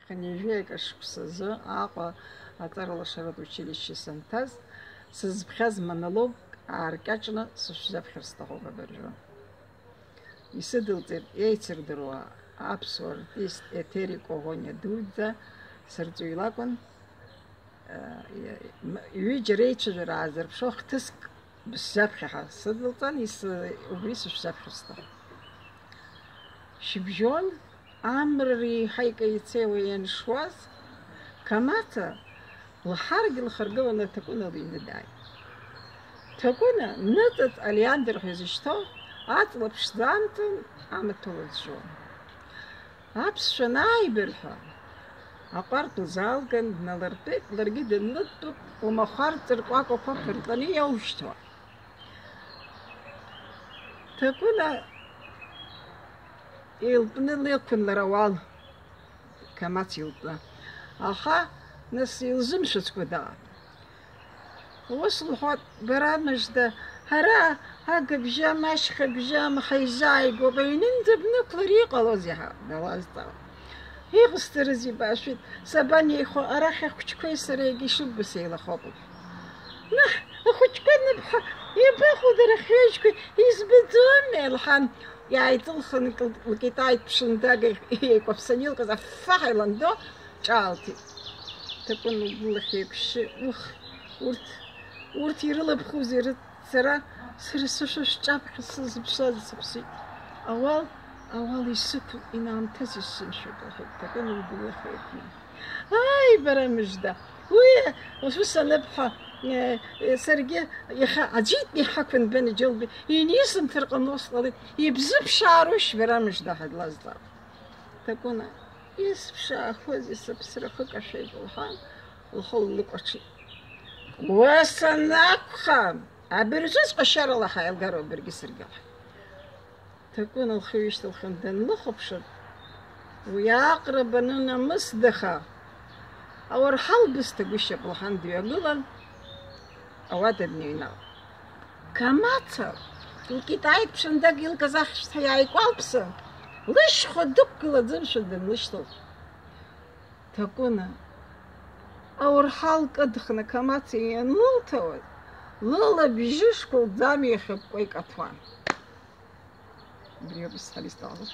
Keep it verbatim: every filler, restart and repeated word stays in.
Хынҩажәи акы шықәсазы Аҟәа аҵаралашаратә училище санҭаз, сызԥхьаз монологк ааркьаҿны сышәзаԥхьар сҭахуп абыржәы. Исыдылҵеит еицырдыруа аԥсуа артист Еҭери Коӷониа дуӡӡа сырҵаҩ лакәын. Э, м-, ҩыџьа реицәажәара аазырԥшуа хҭыск бысзаԥхьа ҳәа сыдылҵан, ис-, убри сышәзаԥхьар сҭахуп. Шьыбжьон амра реиҳа икаицеиуа ианшуаз, Камаца лҳаргьы лхаргыланы Ҭакәына лыҩны дааит. Ҭакәына ныҵаҵ олеандр ҳәа изышьҭоу аҵла ԥшӡа амҵан амаҭәа лыӡәӡәон. Аԥсшәа анааибырҳәа, аҟәардә лзаалган дналыртәеит, ларгьы дынлыдтәуп, лмахәар ҵыркәакәақәа ԥыртланы иоушьҭуа. Ҭакәына илтәны лықәын лара уал, Камац илтәны. Аха, нас, илзымшәацкәа даа. Ус лҳәоит, бара мыжда, ҳара агыбжьам, ашьхыбжьам ҳаизааигәоуп, аҩнынӡа бнықәлар иҟалозеи ҳәа далазҵаауа. Иҟасҵарызеи, башәит, сабанеихо, арахь ахәыҷқәеи сареигьы шыббо сеилахоуп. Наҳ, ахәыҷқәа ныбҳәа, иабаҟоу дара хҩежьқәа, избаӡомеи, лҳәан, иааиҵылхын лкитаитә ԥшындага еикәаԥсаны илкыз аффаҳа иландо ҿаалҭит. Ҭакәын лгәылахь еиқәшьшьы, ух, урҭ, урҭ ирылабхузеи, рыҭ-, сара, сара сышәа шҿаԥхьа сызыԥшыз сыԥсит. Ауал, ауал исықәу, инаамҭаз исзымшәеит, лҳәеит Ҭакәын лгәылахь еиқәны. Ааи, бара мыжда, уи ус аныбҳәа, э, э, саргьы иахьа аӡәитәны иҳақәын Бенаџьалбеи, инисымҭар ҟамло сҟалеит, ибзыԥшаарушь, бара мыжда ҳәа длазҵаауеит. Ҭакәына, исԥшаахозеи, сыԥсра хыкашәеит, лҳәан, лхы ллыкәаҽит. Уа санакәха, абыржәыҵәҟьа ашьарала ҳаилгароуп баргьы саргьы, лҳәеит. Ҭакәына лхы ҩышьҭылхын данлыхәаԥшыр, уи аҟара бану намысдаха, ауарҳал бысҭагәышьап лҳәан дҩагылан, ауада дныҩналт. Камаца, лкитаитә ԥшындага илкыз ахьшьцәа иааикәалԥсан, лышьхәа дықәгылаӡамшәа дынлышьҭалт. Ҭакәына, ауарҳал кыдхны Камаца ианлылҭауаз, лылабжышқәа лӡамҩа иахьыкәкәа икаҭәуан. Убри ауп исҳәар исҭаху.